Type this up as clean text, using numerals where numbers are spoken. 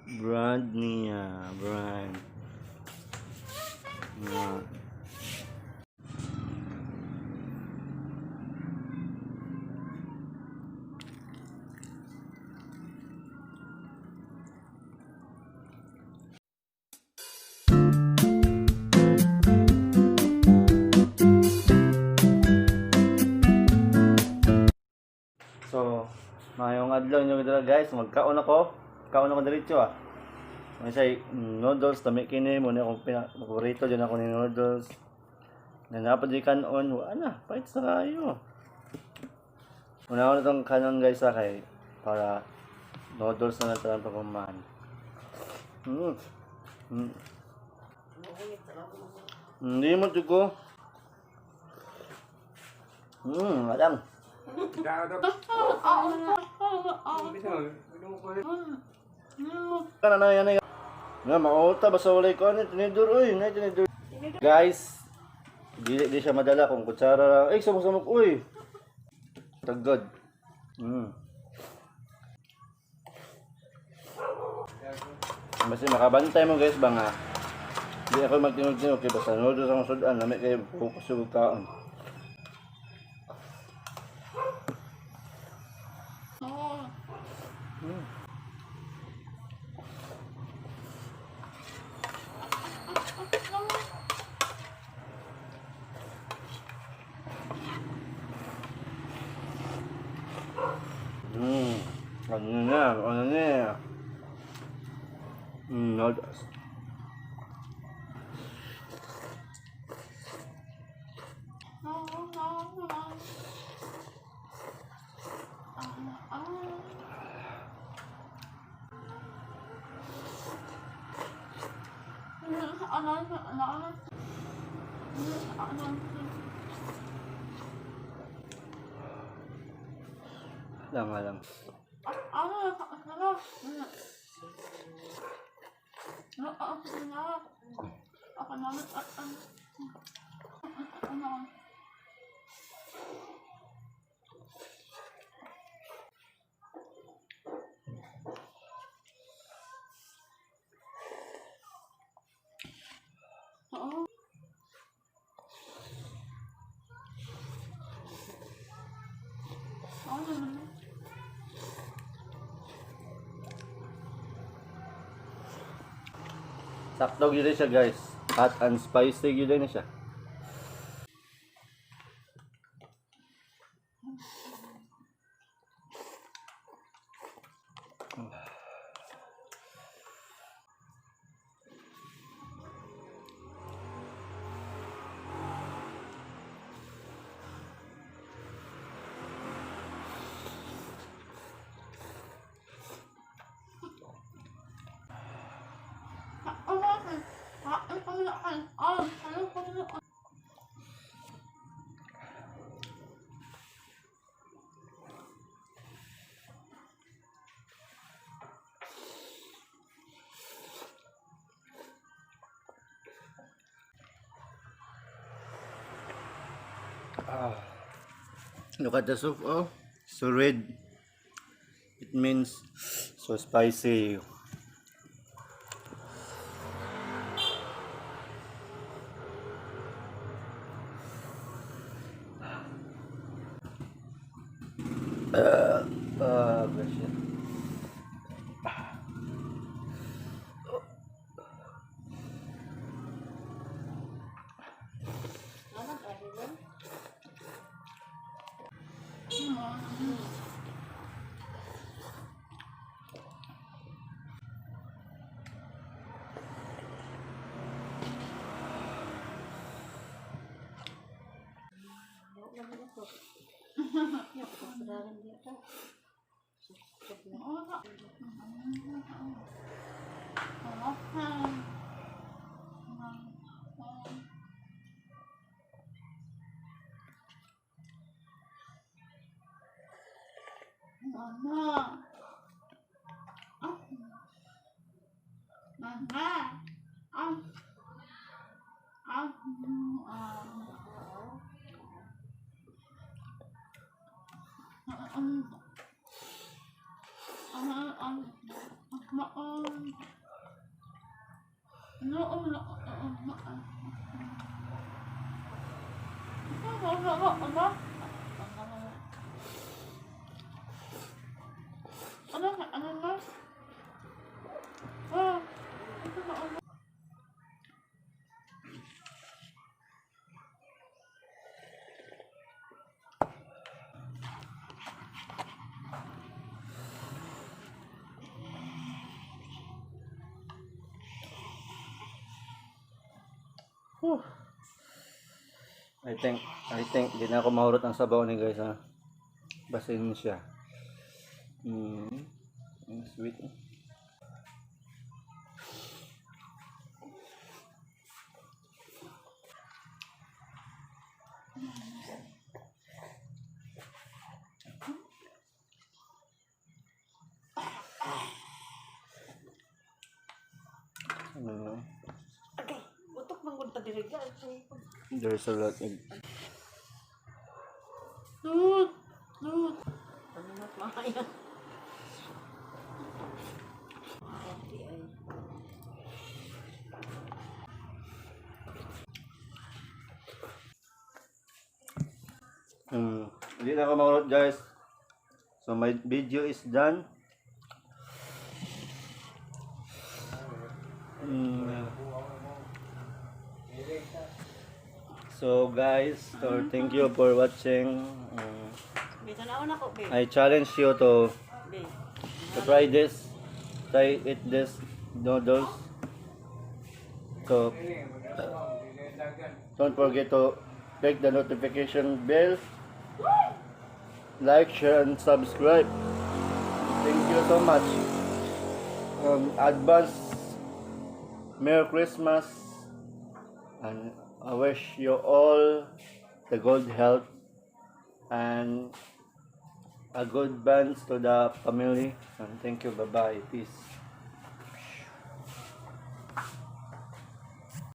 Brand niya, brand. Nga. So, mayong adlaw inyo dira, guys, magkaon ako. Kaon ako diretso ah. May say noodles tami kini mo ni akong pina paborito dyan ako ni noodles. Na napad di kanon, wala na, pahit sa kayo. Una ko na itong kanon, guys, ah, kay para noodles na lang talang pagkumahan. Hindi mo ko. Alam. Kana na yan. Nga mauta basta walay ko ano tinidor oy, na tinidor. Guys, dili di siya madala kung kutsara ra. Ay, sumok-sumok oy. Tagad. Basta makabantay mo, guys, ba nga. Di ako magtinog-tinog kay basta noodles ang sudan, lami kayo focus yung kaon. Ano na, ano na. Noodles. Lang, lang. Sakto gyud siya, guys. Hot and spicy gyud na siya. Ah. Look at the soup, oh. So red. It means so spicy. Bless you. Mama. Mama. Ah. Ah. Ah. Ah. Ah. Ah. Ah. No, no, no, no. No, no, no, no. Ano, ano, ano? Ah, ano, ano? Whew. I think, di na ako mahurot ang sabaw ni, guys, ha. Basin siya. Ang sweet, eh. Ano? Okay, utok man gud ta diri ka. There's a lot of Dude, dude. Paminot maayo. Dati ay. Hindi na ako mahurot, guys. So my video is done. So guys, so thank you for watching. Be, tan-awon ako, be. I challenge you to Be. to try this, try eat this noodles. So don't forget to click the notification bell, like, share, and subscribe. Thank you so much. Advance Merry Christmas, and I wish you all the good health and a good balance to the family. And thank you. Bye bye. Peace.